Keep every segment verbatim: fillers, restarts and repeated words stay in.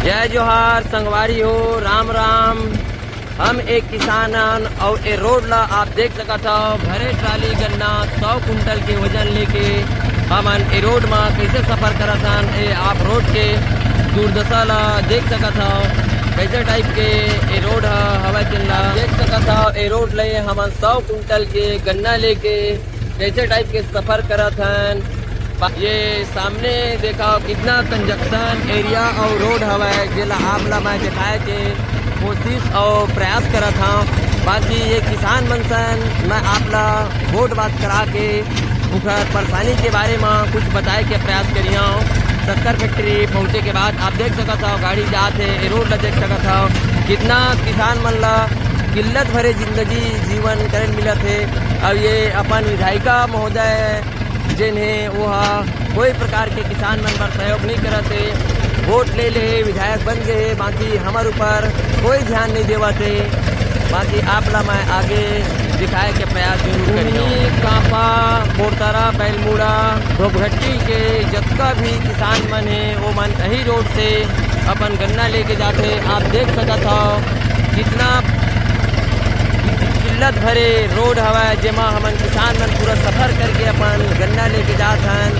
जय जोहार संगवारी हो, राम राम। हम एक किसान हन अउ ए रोड ला आप देख सकत हव, भरे ट्राली गन्ना सौ कुंटल के वजन लेके हमन ए रोड म कइसे सफर करत हन। ए आप रोड के दुर्दशा ला देख सकत हव, कइसे टाइप के ए रोड ह हवय तेन ला देख सकत हव। ए रोड ले हमन सौ कुंटल के गन्ना लेके कइसे टाइप के सफर करत हन। ये सामने देखा कितना कंजक्शन एरिया अउ रोड हवय, जेला आप ला मैं दिखाए के कोशिश अउ प्रयास करत हव। बाकी ये किसान मन सन मैं आप ला गोठ बात करा के उखर परेशानी के बारे म कुछ बताए के प्रयास करिहव। शक्कर फैक्ट्री पहुँचे के बाद आप देख सकत हव, गाड़ी जात हे, ए रोड ला देख सकत हव, कितना किसान मन ला किल्लत भरे जिंदगी जीवन करे मिलत हे। अउ ये अपन विधायिका महोदय जेन हे, वो ह कोई प्रकार के किसान मन बर सहयोग नहीं करत हे। वोट ले ले हे, विधायक बन गए हे, बाकी हमर ऊपर कोई ध्यान नहीं देवत हे। बाकी आप ला मैं आगे दिखाए के प्रयास जरूर करिहूँ। कापा, बोरतारा, बैलमुड़ा, धोबघट्टी के जतका भी किसान मन हे, वो मन यही रोड से अपन गन्ना लेके जाथे। आप देख सकत हव कितना किल्लत भरे रोड हवय, जेमा हमन किसान मन पूरा सफर करके अपन गन्ना लेके जात हन।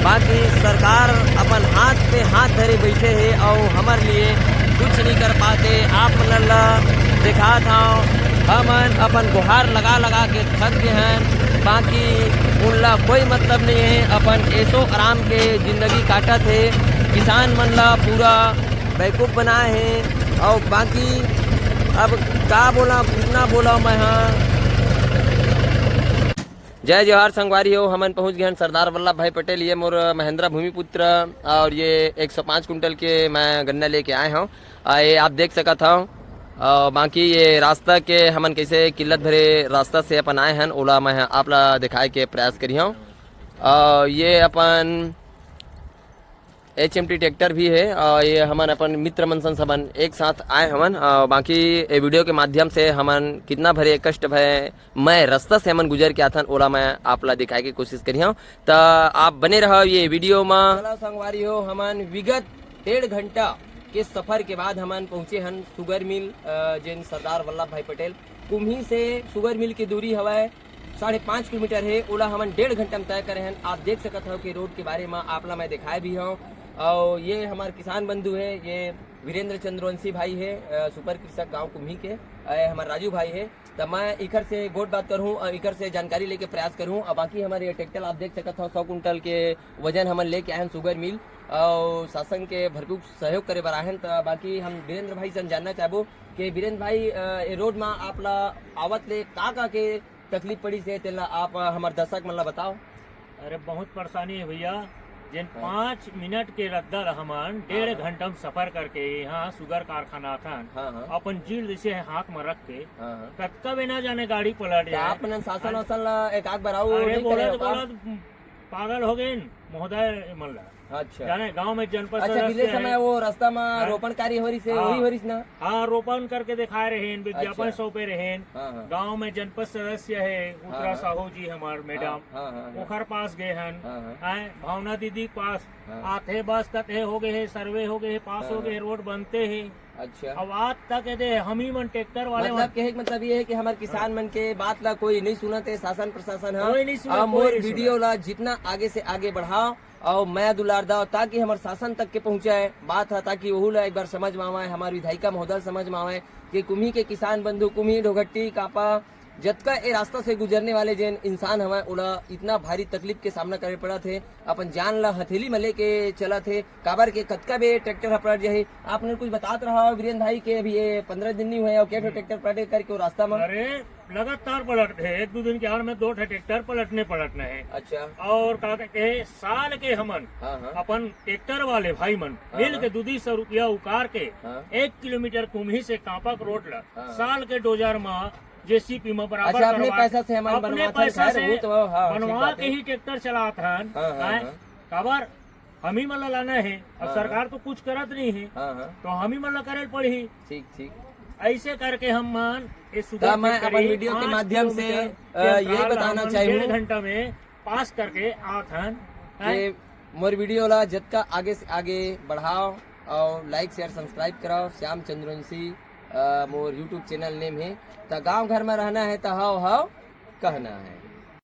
बाकी सरकार अपन हाथ पे हाथ धरे बैठे हे अउ हमर लिए कुछ नहीं कर पाते। आप मन ला दिखात हव, हमन अपन गुहार लगा लगा के थक गए हन, बाकी उनला कोई मतलब नहीं है, अपन ऐसो आराम के जिंदगी काटत हे। किसान मन ला पूरा बेवकूफ बनाए हे। अउ बाकी अब का बोला, कितना बोला मैं, हाँ। जय जोहार संगवारी हो, हमन पहुंच गए हन सरदार वल्लभ भाई पटेल। ये मोर महेंद्रा भूमिपुत्र अउ ये एक सौ पाँच कुंटल के मैं गन्ना लेके आए हव। आ, ये आप देख सकत हव। आ, बाकी ये रास्ता के हमन कैसे किल्लत भरे रास्ता से अपन आए हन, ओला मैं आप ला दिखाए के प्रयास करिहव। आ, ये अपन एच एम टी ट्रैक्टर भी है। आ, ये हमन अपन मित्र मन सन सबन एक साथ आए हवन। आ, बाकी ये वीडियो के माध्यम से हमन कितना भरे कष्ट भय मैं रास्ता से हमन गुजर के आथन, ओला मैं आप ला दिखाए के कोशिश करिहव। त आप बने रहव ये वीडियो म। चला संगवारी हो, हमन विगत डेढ़ घंटा के सफर के बाद हमन पहुंचे हन शुगर मिल, अ, जेन सरदार वल्लभ भाई पटेल कुम्ही से शुगर मिल की दूरी हवय साढ़े पाँच किलोमीटर हे, ओला हमन डेढ़ घंटा में तय करे हन। आप देख सकत हव कि रोड के बारे म आप ला मैं दिखाए भी हव। अउ ये हमर किसान बंधु हे, ये वीरेंद्र चंद्रवंशी भाई हे, अ, सुपर कृषक गांव कुम्ही के, अ, ये हमर राजू भाई हे। त मैं इखर से गोठ बात करहूँ अउ इखर से जानकारी लेके प्रयास करहूँ। अउ बाकी हमर ये ट्रैक्टर आप देख सकत हव, सौ कुंटल के वजन हमन लेके आए हन शुगर मिल, अउ शासन के भरपूर सहयोग करे बर आए हन। त बाकी हम वीरेंद्र भाई से हम जानना चाहबो कि वीरेंद्र भाई, अ, ये रोड म आप ला आवत ले का का के तकलीफ पड़ी से, तेला आप, अ, हमर दर्शक मन ला बताओ। अरे, बहुत परेशानी है भैया। जेन हाँ। पाँच मिनट के रद्दा ल हमन डेढ़ हाँ। घंटा में सफर करके यहाँ शुगर कारखाना आथन, हाँ, हाँ। अपन जील जैसे है हाथ में रख के, हाँ, हाँ। कतका बेना जाने गाड़ी पलट तो जाए। आप मन शासन अरे, वासन ला एक आध बार आओ, अरे, नहीं करे बोलत, हो का? बोलत पागल हो गए महोदय मन ला। अच्छा। जाने गांव में जनपद अच्छा, सदस्य बिले है। समय वो रास्ता में हाँ। रोपण कार्य हो रही से, हाँ। वही हो रही ना? हाँ, रोपण करके दिखाए रहे हैं, विज्ञापन अच्छा। सौंपे रहे हैं। हाँ, हाँ। गांव में जनपद सदस्य है, उत्तरा हाँ, हाँ। साहू जी हमार हाँ, मैडम, हाँ, हाँ, हाँ। ओखर पास गए हन, हाँ, हाँ। हैं, भावना दीदी के पास हाँ। आथे बस कथे हो गए है, सर्वे हो गए है, पास हाँ, हो गए है, हाँ। रोड बनते हैं। अच्छा। अब आज तक ये दे हम ही मन ट्रैक्टर वाले मतलब मन। कहे के मतलब ये है कि हमारे किसान हाँ। मन के बात ला कोई नहीं सुनत है, शासन प्रशासन ह। कोई नहीं सुनत, अब कोई मोर नहीं वीडियो सुनत। ला जितना आगे से आगे बढ़ाओ, अउ मया दुलार दाव, ताकि हमर शासन तक के पहुँचे बात ह, ताकि ओहू ला एक बार समझ में आवे, हमर विधायिका महोदय समझ में आवे कि कुम्ही के किसान बंधु, कुम्ही, ढोघट्टी, कापा, जतका ए रास्ता से गुजरने वाले जेन इंसान हवय, ओला इतना भारी तकलीफ के सामना करे पड़त हे, अपन जान ला हथेली में लेके चलत हे, काबर के कतका बे ट्रैक्टर ह पलट जाही। आप मन कुछ बतात रहा वीरेन भाई के अभी ये पंद्रह दिन नहीं हुए, अउ के ठो हम्म। ट्रैक्टर पलट करके वो रास्ता में। अरे, लगातार पलट रहे, एक दो दिन के आड़ में दो ठे ट्रैक्टर पलटने पलटने हैं। अच्छा। और का कहते हैं, साल के हमन हाँ, हाँ। अपन ट्रैक्टर वाले भाई मन हाँ, मिल हाँ। के दो दो सौ रुपया उकार के हाँ। एक किलोमीटर कुम्ही से कांपा के रोड ला हाँ। साल के डोजर में जेसीबी में बराबर अच्छा, अपने करवा पैसा से हमन अपने बनवाथन, पैसा खैर, से वो तो हाँ, ठीक बनवा बात के है। ही ट्रैक्टर चलात हन, हाँ, हाँ, हैं? हाँ। काबर हम ही मन ला लाना है, अब हाँ, सरकार हाँ। तो कुछ करत नहीं है, हाँ, हाँ। तो हम ही मन ला करे पड़ही। ठीक, ठीक। ऐसे करके हम मन ये सुगर त मैं फैक्ट्री अपन वीडियो के पाँच माध्यम से, किलोमीटर अ, के यही अंतराल बताना हमन चाहूँ डेढ़ घंटा में पास करके आत हन, हैं? कि मोर वीडियो ला जतका आगे से आगे बढ़ाओ, और like share subscribe कराओ। श्याम चंद्रवंशी, अ, मोर YouTube channel name है। त गांव घर में रहना है त हव हव कहना है।